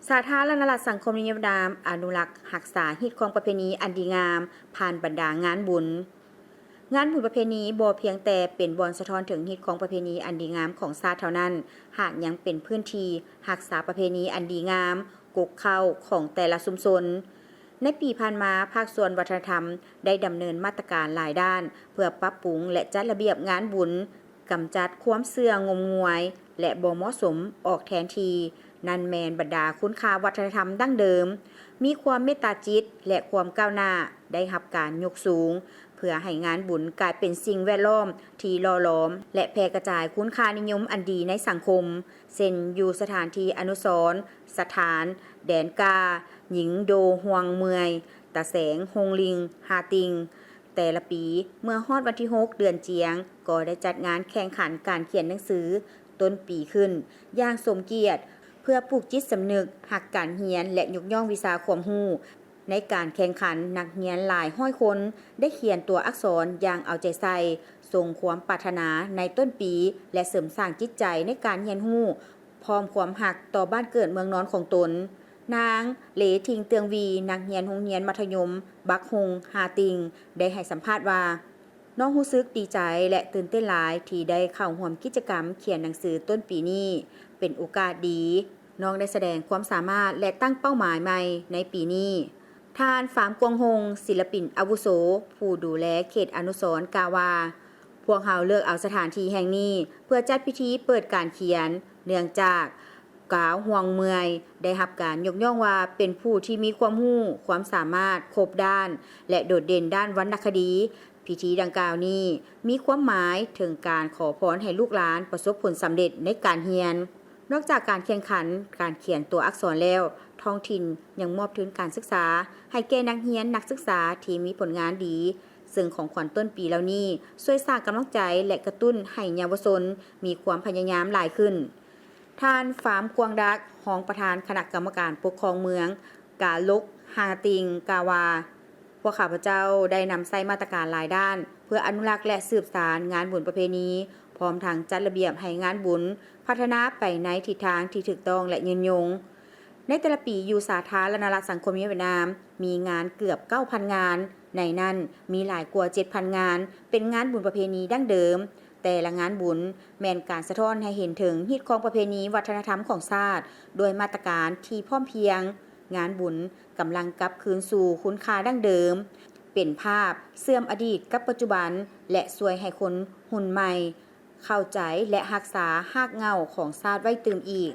ສາທາລະນະລັດສັງຄົມນິຍົມຫວຽດນາມ ອະນຸລັກຮັກສາຮີດຄອງປະເພນີອັນດີງາມ ຜ່ານບັນດາງານບຸນ. ງານບຸນປະເພນີບໍ່ພຽງແຕ່ເປັນບ່ອນສະທ້ອນເຖິງຮີດຄອງປະເພນີອັນດີງາມຂອງຊາດເທົ່ານັ້ນ, ຫາກຍັງເປັນພື້ນທີ່ຮັກສາປະເພນີອັນດີງາມ ກົກເຄົ້າຂອງແຕ່ລະຊຸມຊົນ. ໃນປີຜ່ານມາ, ພາກສ່ວນວັດທະນະທຳໄດ້ດຳເນີນມາດຕະການຫຼາຍດ້ານ ເພື່ອປັບປຸງ ແລະ ຈັດລະບຽບງານບຸນ, ກຳຈັດຄວາມເຊື່ອງົມງວາຍ ແລະ ບໍ່ເໝາະສົມອອກແທນທີ່, ນັ້ນແມ່ນບັນດາຄຸນຄ່າວັດທະນະທຳດັ້ງເດີມ, ມີຄວາມເມດຕາຈິດ ແລະ ຄວາມກ້າວໜ້າໄດ້ຮັບການຍົກສູງ, ເພື່ອໃຫ້ງານບຸນກາຍເປັນສິ່ງແວດລ້ອມທີ່ຫຼໍ່ຫຼອມ ແລະ ແຜ່ກະຈາຍຄຸນຄ່ານິຍົມອັນດີໃນສັງຄົມ, ເຊັ່ນ ຢູ່ສະຖານທີ່ອະນຸສອນສະຖານ ແດນກາ, ຍິງໂດຮວງເມື່ອຍ, ຕາແສງ, ໂຮງລິງ, ຮາຕິງ. ແຕ່ລະປີ, ເມື່ອຮອດວັນທີຫົກ ເດືອນຈຽງ, ກໍໄດ້ຈັດງານແຂ່ງຂັນການຂຽນໜັງສືຕົ້ນປີຂຶ້ນຢ່າງສົມກຽດ, ເພື່ອປູກຈິດສຳນຶກຮັກການຮຽນ ແລະ ຍົກຍ້ອງວິຊາຄວາມຮູ້. ໃນການແຂ່ງຂັນ, ນັກຮຽນຫຼາຍຮ້ອຍຄົນໄດ້ຂຽນຕົວອັກສອນຢ່າງເອົາໃຈໃສ່, ຊົງຄວາມປາດຖະໜາໃນຕົ້ນປີ ແລະ ເສີມສ້າງຈິດໃຈໃນການຮຽນຮູ້ ພ້ອມຄວາມຮັກຕໍ່ບ້ານເກີດເມືອງນອນຂອງຕົນ. ນາງ ເລ ທິງເຕີງວີ, ນັກຮຽນໂຮງຮຽນມັດທະຍົມບັກຮົງ ຮາຕິງ, ໄດ້ໃຫ້ສຳພາດວ່າ, ນ້ອງຮູ້ສຶກດີໃຈ ແລະ ຕື່ນເຕັ້ນຫຼາຍທີ່ໄດ້ເຂົ້າຮ່ວມກິດຈະກຳຂຽນໜັງສືຕົ້ນປີນີ້. ເປັນໂອກາດດີ, ນ້ອງໄດ້ສະແດງຄວາມສາມາດ ແລະ ຕັ້ງເປົ້າໝາຍໃໝ່ໃນປີນີ້. ທ່ານ ຟາມ ກວາງຮົງ, ສິນລະປິນອາວຸໂສ ຜູ້ດູແລເຂດອະນຸສອນ ກ່າວວ່າ, ພວກເຮົາເລືອກເອົາສະຖານທີ່ແຫ່ງນີ້ເພື່ອຈັດພິທີເປີດການຂຽນ, ເນື່ອງຈາກ ກາວ ຮວງເມື່ອຍ ໄດ້ຮັບການຍົກຍ້ອງວ່າເປັນຜູ້ທີ່ມີຄວາມຮູ້, ຄວາມສາມາດຄົບດ້ານ ແລະ ໂດດເດັ່ນດ້ານວັນນະຄະດີ. ພິທີດັ່ງກ່າວນີ້ມີຄວາມໝາຍເຖິງການຂໍພອນໃຫ້ລູກຫຼານປະສົບຜົນສຳເລັດໃນການຮຽນ. ນອກຈາກການແຂ່ງຂັນການຂຽນຕົວອັກສອນແລ້ວ, ທ້ອງຖິ່ນຍັງມອບທຶນການສຶກສາໃຫ້ແກ່ນັກຮຽນນັກສຶກສາທີ່ມີຜົນງານດີ, ເຊິ່ງຂອງຂວັນຕົ້ນປີເຫຼົ່ານີ້ຊ່ວຍສ້າງກຳລັງໃຈ ແລະ ກະຕຸ້ນໃຫ້ເຍົາວະຊົນມີຄວາມພະຍາຍາມຫຼາຍຂຶ້ນ. ທ່ານ ຟາມ ກວາງດັກ, ຮອງປະທານຄະນະກຳມະການປົກຄອງເມືອງກາລົກ ຮາຕິງ, ກ່າວວ່າ, ພວກຂ້າພະເຈົ້າໄດ້ນຳໃຊ້ມາດຕະການຫຼາຍດ້ານ ເພື່ອອະນຸລັກ ແລະ ສືບສານງານບຸນປະເພນີ, ພ້ອມທັງຈັດລະບຽບໃຫ້ງານບຸນພັດທະນາໄປໃນທິດທາງທີ່ຖືກຕ້ອງ ແລະ ຍືນຍົງ. ໃນແຕ່ລະປີ, ຢູ່ສາທາລະນະລັດສັງຄົມນິຍົມຫວຽດນາມ ມີງານເກືອບເກົ້າພັນງານ, ໃນນັ້ນມີຫຼາຍກວ່າເຈັດພັນງານເປັນງານບຸນປະເພນີດັ້ງເດີມ. ແຕ່ລະງານບຸນແມ່ນການສະທ້ອນໃຫ້ເຫັນເຖິງຮີດຄອງປະເພນີວັດທະນະທຳຂອງຊາດ ດ້ວຍມາດຕະການທີ່ພ້ອມພຽງ. ງານບຸນກຳລັງກັບຄືນສູ່ຄຸນຄ່າດັ້ງເດີມ, ເປັນພາບເຊື່ອມອະດີດກັບປັດຈຸບັນ ແລະ ຊ່ວຍໃຫ້ຄົນຮຸ່ນໃໝ່ເຂົ້າໃຈ ແລະ ຮັກສາຮາກເຫງົ້າຂອງຊາດໄວ້ຕື່ມອີກ.